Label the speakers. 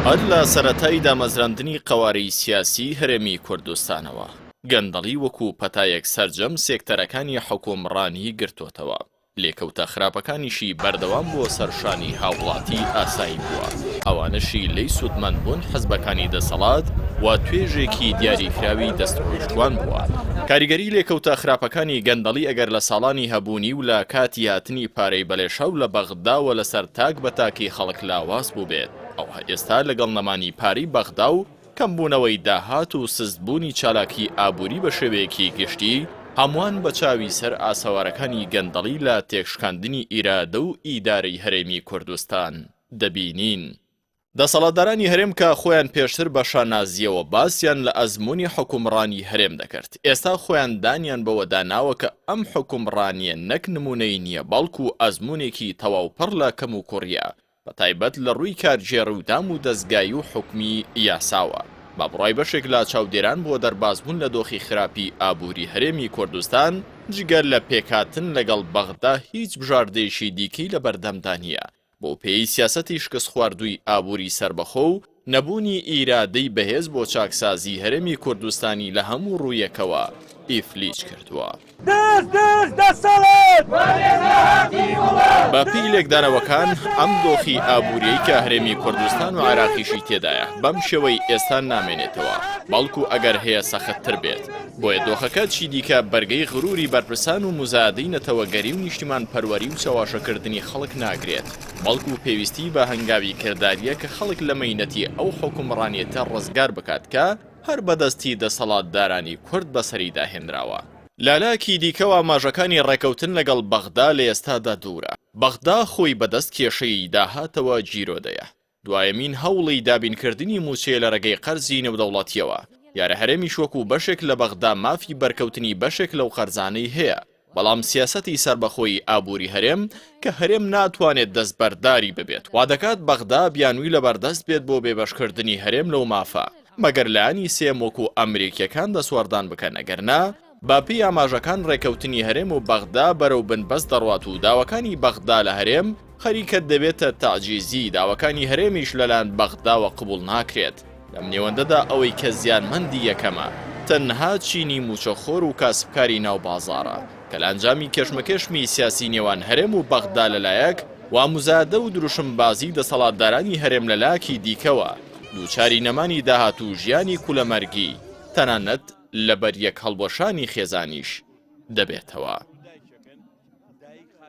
Speaker 1: هەر لە سەرەتای دامەزراندنی قەوارەی سیاسیی هەرێمی کوردستانەوە، گەندەڵی وەکو پەتایەک سەرجەم سێکتەرەکانی حوکمڕانی گرتۆتەوە. لێکەوتە خراپەکانیشی بەردەوام بۆ سەر شانی هاوڵاتی ئاسایی بووە، ئەوانەشی لێی سوودمەند بوون حزبەکانی دەسەڵات و توێژێکی دیاریکراوی دەستڕۆیشتووان بووە. کاریگەری لێکەوتە خراپەکانی گەندەڵی ئەگەر لە ساڵانی هەبوونی و لە کاتی هاتنی پارەی بەلێشاو لە بەغداوە لەسەر تاک بە تاکی خەڵک لاواز بووبێت، ئەوا ئێستا لەگەڵ نەمانی پارەی بەغدا و کەمبوونەوەی داهات و سستبوونی چالاکی ئابووری بە شێوەیەکی گشتی، هەمووان بە چاوی سەر ئاسەوارەکانی گەندەڵی لە تێکشکاندنی ئیرادە و ئیدارەی هەرێمی کوردستان دەبینین. دەسەڵاتدارانی هەرێم کە خۆیان پێشتر بە شانازییەوە باسیان لە ئەزموونی حوکمڕانی هەرێم دەکرد، ئێستا خۆیان دانیان بەوەدا ناوە کە ئەم حوکمڕانییە نەک نموونەیی نییە، بەڵکو ئەزموونێکی تەواو پڕ لە کەموکوڕییە، بە تایبەت لە ڕووی کارگێڕی و دام و دەزگایی و حوکمی یاساوە. بە بڕوای بەشێک لە چاودێران بۆ دەربازبوون لە دۆخی خراپی ئابووری هەرێمی کوردستان، جگە لە پێکهاتن لەگەڵ بەغدا هیچ بژاردەیەکی دیکەی لەبەردەمدا نییە، بەو پێیەی سیاسەتی شکستخواردووی ئابووری سەربەخۆ و نەبوونی ئیرادەی بەهێز بۆ چاکسازی هەرێمی کوردستانی لە هەموو ڕوویەکەوە ئیفلیج کردووە.
Speaker 2: دز دز دەسەڵات!
Speaker 1: بە پێی لێکدانەوەکان ئەم دۆخی ئابووریەی کە هەرێمی کوردستان و عێراقیشی تێدایە بەم شێوەی ئێستا نامێنێتەوە، بەڵکو ئەگەر هەیە سەختتر بێت. بۆیە دۆخەکە چیدیکە بەرگەی غروری بەرپرسان و موزایەدەی نەتەوەگەری و نیشتیمانپەروەری و چەواشەکردنی خەڵک ناگرێت، بەڵکو پێویستی بە هەنگاوی کردارییە کە خەڵک لە مەینەتی ئەو حوکمڕانیەتە ڕزگار بکات کە هەر بە دەستی دەسەڵاتدارانی کورد بەسەریدا هێنراوە. لەلایەکی دیکەوە ئاماژەکانی ڕێکەوتن لەگەڵ بەغدا لە ئێستادا دوورە. بەغدا خۆی بەدەست کێشەی داهاتەوە گیرۆدەیە. دوایەمین هەوڵی دابینکردنی مووچەیە لە ڕێگەی قەرزی نێودەوڵەتییەوە. دیارە هەرێمیش وەکو بەشێک لە بەغدا مافی بەرکەوتنی بەشێک لەو قەرزانەی هەیە، بەڵام سیاسەتی سەربەخۆیی ئابووری هەرێم کە هەرێم ناتوانێت دەستبەرداری ببێت وادەکات بەغدا بیانووی لەبەردەست بێت بۆ بێبەشکردنی هەرێم لەو مافە مەگەر لایەنی سێیەم وەکو ئەمریکیەکان دەستوەردان بکەن ئەگەرنا بەپێی ئاماژەکان ڕێکەوتنی هەرێم و بەغدا بەرەو بنبەست دەڕوات و داواکانی بەغدا لە هەرێم خەریکە دەبێتە تەعجیزی، داواکانی هەرێمیش لەلایەن بەغداوە قبوڵ ناکرێت. لەم نێوەندەدا ئەوەی کە زیانمەندی یەکەمە، تەنها چینی مووچەخۆر و کاسبکاری ناو بازاڕە، کە لە ئەنجامی کێشمەکێشمی سیاسی نێوان هەرێم و بەغدا لەلایەک و موزایەدە و دروشمبازی دەسەڵاتدارانی هەرێم لەلایەکی دیکەوە، دووچاری نەمانی داهات و ژیانی کولەمەرگی، تەنانەت لەبەریەکهەڵوەشانی خێزانیش دەبێتەوە.